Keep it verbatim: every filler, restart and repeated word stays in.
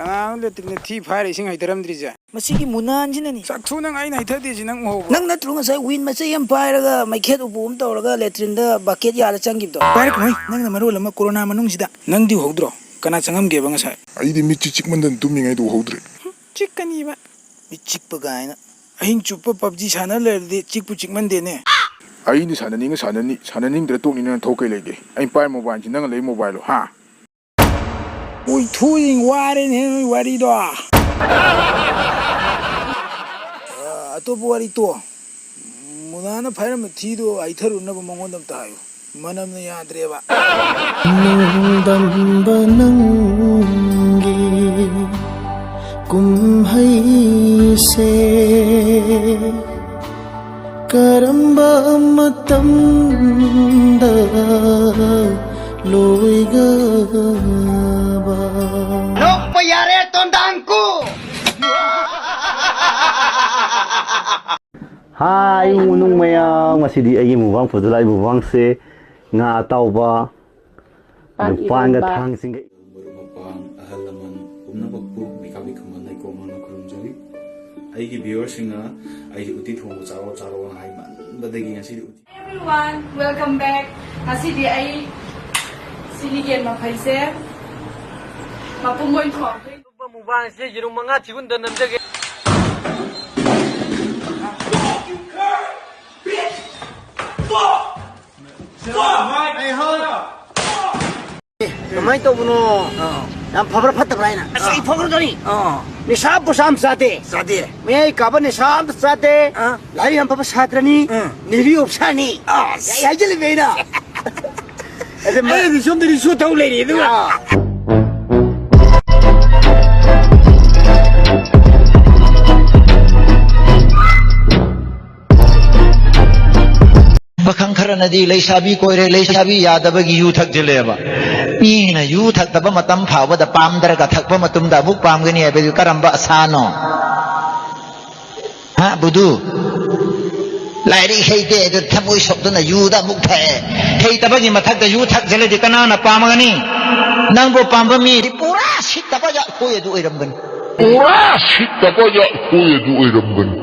ꯀꯅꯥꯅꯣ ꯂꯦꯇ꯭ꯔꯤꯟꯗ ꯊꯤ ꯐꯥꯏꯔ ꯏꯁꯤꯡ ꯍꯩꯊꯔꯝꯗ꯭ꯔꯤꯁꯦ? ꯃꯁꯤꯒꯤ ꯃꯨꯅꯥꯟꯁꯤꯅꯅꯤ꯫ ꯆꯥꯛꯊꯨ, ꯅꯪ ꯑꯩꯅ ꯍꯩꯊꯗꯦꯁꯤ ꯅꯪ ꯎꯍꯧꯕ꯭ꯔꯣ? ꯅꯪ ꯅꯠꯇ꯭ꯔꯣ ꯉꯁꯥꯏ ꯋꯤꯟ ꯃꯆꯩ ꯑꯃ ꯄꯥꯏꯔꯒ ꯃꯩꯈꯦꯠ ꯎꯄꯨ ꯑꯃ ꯇꯧꯔꯒ ꯂꯦꯇ꯭ꯔꯤꯟꯗ ꯕꯛꯀꯦꯠ ꯌꯥꯜꯂ ꯆꯪꯈꯤꯕꯗꯣ? ꯄꯥꯏꯔꯛꯀꯅꯣꯍꯦ, ꯅꯪꯅ ꯃꯔꯣꯜ ꯑꯃ ꯀꯣꯔꯣꯅꯥ ꯃꯅꯨꯡꯁꯤꯗ꯫ ꯅꯪꯗꯤ ꯎꯍꯧꯗ꯭ꯔꯣ? ꯀꯅꯥ ꯆꯪꯉꯝꯒꯦꯕ ꯉꯁꯥꯏ? ꯑꯩꯗꯤ ꯃꯤꯠꯁꯤ ꯆꯤꯛꯃꯟꯗꯅ ꯇꯨꯝꯃꯤꯉꯩꯗ ꯎꯍꯧꯗ꯭ꯔꯦ꯫ ꯍꯨꯝ, ꯆꯤꯛꯀꯅꯤꯕ꯫ ꯃꯤꯠ ꯆꯤꯛꯄ ꯀꯥꯏꯅ꯫ ꯑꯍꯤꯡ ꯆꯨꯞꯄ ꯄꯞꯖꯤ ꯁꯥꯟꯅ ꯂꯩꯔꯗꯤ ꯆꯤꯛꯄꯨ ꯆꯤꯛꯃꯟꯗꯦꯅꯦ꯫ ꯑꯩꯅ ꯁꯥꯟꯅꯅꯤꯡꯉ ꯁꯥꯟꯅꯅꯤ, ꯁꯥꯟꯅꯅꯤꯡꯗ꯭ꯔ ꯇꯣꯛꯅꯤ, ꯅꯪ ꯊꯧ ꯀꯩ ꯂꯩꯒꯦ? ꯑꯩꯅ ꯄꯥꯏ ꯃꯣꯕꯥꯏꯜꯁꯤ ꯅꯪꯅ ꯂꯩ ꯃꯣꯕꯥꯏꯜꯂꯣ, ꯍꯥ? ꯎꯏ, ꯊꯨꯏ, ꯋꯥꯔꯦꯅꯦ ꯅꯣꯏ ꯋꯥꯔꯤꯗꯣ꯫ ꯑ, ꯑꯇꯣꯞꯄ ꯋꯥꯔꯤ ꯇꯣ꯫ ꯃꯨꯅꯥꯅ ꯐꯥꯏꯔꯝꯕ ꯊꯤꯗꯣ ꯍꯩꯊꯔꯨꯅꯕ ꯃꯉꯣꯟꯗ ꯑꯝꯇ ꯍꯥꯏꯌꯨ꯫ ꯃꯅꯝꯅ ꯌꯥꯗ꯭ꯔꯦꯕ꯫ ꯅꯣꯡꯗꯝꯕ ꯅꯪꯒꯤ ꯀꯨꯝꯍꯩꯁꯦ ꯀꯔꯝꯕ ꯃꯇꯝꯗ ꯂꯣꯏꯒꯕ? ꯅꯣꯛꯄ ꯌꯥꯔꯦ, ꯇꯣꯟꯗꯥꯡꯀꯨ! ꯍꯥꯏ, ꯏꯃꯨꯡ ꯃꯅꯨꯡ ꯃꯌꯥꯝ, ꯉꯁꯤꯗꯤ ꯑꯩꯒꯤ ꯃꯨꯛꯕꯥꯡ ꯐꯖ ꯂꯥꯛꯏ꯫ ꯃꯨꯛꯕꯥꯡꯁꯦ ꯉꯥ ꯑꯇꯥꯎꯕ, ꯄꯥꯟ ꯅꯨꯄꯥꯟꯒ ꯏꯔꯣꯟꯕ꯫ ꯊꯥꯡꯁꯤꯡꯒ꯫ ꯃꯔꯨꯞ ꯃꯄꯥꯡ, ꯑꯍꯜ ꯂꯃꯟ ꯄꯨꯝꯅꯃꯛꯄꯨ ꯃꯤꯀꯥꯞ ꯃꯤꯈꯨꯝ ꯂꯩꯀꯣꯝ ꯍꯥꯏꯅ ꯈꯨꯔꯨꯝꯖꯔꯤ꯫ ꯑꯩꯒꯤ viewerꯁꯤꯡꯅ ꯑꯩꯁꯦ ꯎꯇꯤ ꯊꯣꯡꯕ ꯆꯥꯔꯣ ꯆꯥꯔꯣꯅ ꯍꯥꯏꯃꯟꯕꯗꯒꯤ ꯉꯁꯤꯗꯤ ꯎꯇꯤ Everyone, welcome back. ꯉꯁꯤꯗꯤ ꯑꯩ ꯁꯤꯒꯤ ꯌꯦꯟ ꯃꯐꯩꯁꯦ ꯃꯄꯨꯝ ꯑꯣꯏꯅ ꯊꯣꯡꯗꯣꯏꯅꯤ꯫ ꯃꯨꯛꯕꯥꯡꯁꯦ ꯌꯦꯔꯨꯝ ꯃꯉꯥ ꯊꯤꯒꯨꯟꯗ ꯅꯝꯖꯒꯦ꯫ ꯀꯃꯥꯏꯅ ꯇꯧꯕꯅꯣ? ꯑꯥ꯫ ꯌꯥꯝ ꯐꯕ꯭ꯔꯥ ꯐꯠꯇꯕ꯭ꯔꯥ ꯍꯥꯏꯅ? ꯑꯁ, ꯑꯩ ꯐꯈ꯭ꯔꯖꯥꯠꯅꯤ꯫ ꯑꯥ꯫ ꯅꯤꯁꯥ ꯄꯨꯁꯥ ꯑꯃ ꯆꯥꯗꯦ꯫ ꯆꯥꯗꯦ꯫ ꯃꯌꯥꯏ ꯀꯥꯕ ꯅꯤꯁꯥ ꯑꯝꯇ ꯆꯥꯗꯦ꯫ ꯑꯥ꯫ ꯂꯥꯏꯔꯤꯛ ꯌꯥꯝ ꯐꯕ ꯁꯥꯇ꯭ꯔꯅꯤ꯫ ꯑꯥ꯫ ꯅꯦꯚꯤ ꯑꯣꯐꯤꯁꯥꯔꯅꯤ꯫ ꯑꯁ꯫ ꯌꯥꯏ ꯍꯥꯏꯖꯤꯜꯂꯤꯕ ꯑꯩꯅ꯫ ꯑꯗꯨ ꯃ- ꯑꯩꯅꯗꯤ ꯁꯣꯝꯗ ꯔꯤꯛꯁꯣ ꯊꯧ ꯂꯩꯔꯤ ꯑꯗꯨꯒ꯫ ꯑꯥ꯫ ꯄꯥꯈꯪ ꯈꯔꯅꯗꯤ ꯂꯩꯁꯥꯕꯤ ꯀꯣꯏꯔꯦ, ꯂꯩꯁꯥꯕꯤ ꯌꯥꯗꯕꯒꯤ ꯌꯨ ꯊꯛꯆꯤꯜꯂꯦꯕ꯫ ꯃꯤꯅ ꯌꯨ ꯊꯛꯇꯕ ꯃꯇꯝ ꯐꯥꯎꯕꯗ ꯄꯥꯝꯗ꯭ꯔꯒ ꯊꯛꯄ ꯃꯇꯝꯗ ꯑꯃꯨꯛ ꯄꯥꯝꯒꯅꯤ ꯍꯥꯏꯕꯗꯨ ꯀꯔꯝꯕ ꯑꯁꯥꯅꯣ? ꯍꯥ, ꯕꯨꯙꯨ? ꯂꯥꯏꯔꯤꯛ ꯍꯩꯇꯦ, ꯑꯗꯨ ꯊꯃꯣꯏ ꯁꯣꯛꯇꯨꯅ ꯌꯨꯗ ꯑꯃꯨꯛ ꯊꯛꯑꯦ꯫ ꯍꯩꯇꯕꯒꯤ ꯃꯊꯛꯇ ꯌꯨ ꯊꯛꯆꯜꯂꯗꯤ ꯀꯅꯥꯅ ꯄꯥꯝꯒꯅꯤ? ꯅꯪꯕꯨ ꯄꯥꯝꯕ ꯃꯤ ꯄꯨꯔꯥ ꯁꯤꯠꯇꯕ ꯖꯥꯠ ꯈꯣꯏ ꯑꯗꯨ ꯑꯣꯏꯔꯝꯒꯅꯤ꯫ ꯄꯨꯔꯥ ꯁꯤꯠꯇꯕ ꯖꯥꯠ ꯈꯣꯏ ꯑꯗꯨ ꯑꯣꯏꯔꯝꯒꯅꯤ꯫